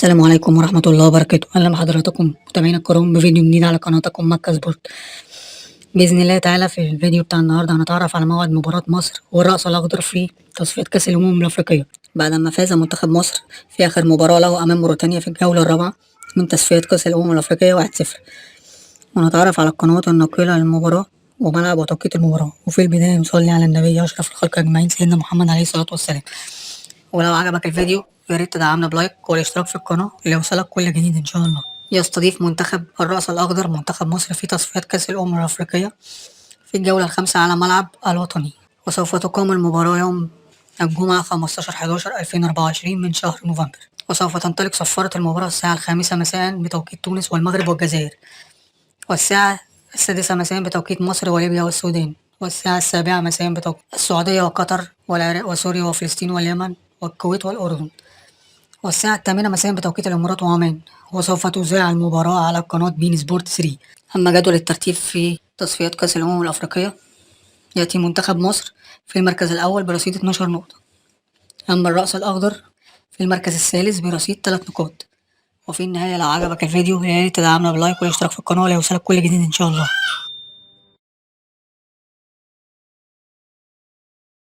السلام عليكم ورحمة الله وبركاته. أهلا بحضراتكم متابعينا الكرام بفيديو جديد على قناتكم مكة سبورت. بإذن الله تعالى في الفيديو بتاع النهاردة هنتعرف على موعد مباراة مصر والرأس الأخضر في تصفية كأس الأمم الأفريقية بعد ما فاز منتخب مصر في آخر مباراة له أمام موريتانيا في الجولة الرابعة من تصفية كأس الأمم الأفريقية 1-0. ونتعرف على القنوات الناقلة للمباراة وملعب وتوقيت المباراة. وفي البداية نصلي على النبي أشرف الخلق أجمعين سيدنا محمد عليه الصلاة والسلام. ولو عجبك الفيديو يا ريت تدعمنا بلايك والاشتراك في القناة ليوصلك كل جديد إن شاء الله. يستضيف منتخب الرأس الأخضر منتخب مصر في تصفيات كأس الأمم الأفريقية في الجولة الخامسة على ملعب الوطني، وسوف تقام المباراة يوم الجمعة 15/11/2024 من شهر نوفمبر، وسوف تنطلق صفارة المباراة الساعة 5 مساء بتوقيت تونس والمغرب والجزائر، والساعة 6 مساء بتوقيت مصر وليبيا والسودان، والساعة 7 مساء بتوقيت السعودية وقطر والعراق وسوريا وفلسطين واليمن والكويت والأردن، والساعة 8 مساء بتوقيت الإمارات وعمان. وسوف تذاع المباراة على قناة بين سبورت 3. أما جدول الترتيب في تصفيات كأس الأمم الأفريقية يأتي منتخب مصر في المركز الأول برصيد 12 نقطة، أما الرأس الأخضر في المركز الثالث برصيد 3 نقاط. وفي النهاية لو عجبك الفيديو يا ريت تدعمنا بلايك والاشتراك في القناة ليوصلك كل جديد إن شاء الله.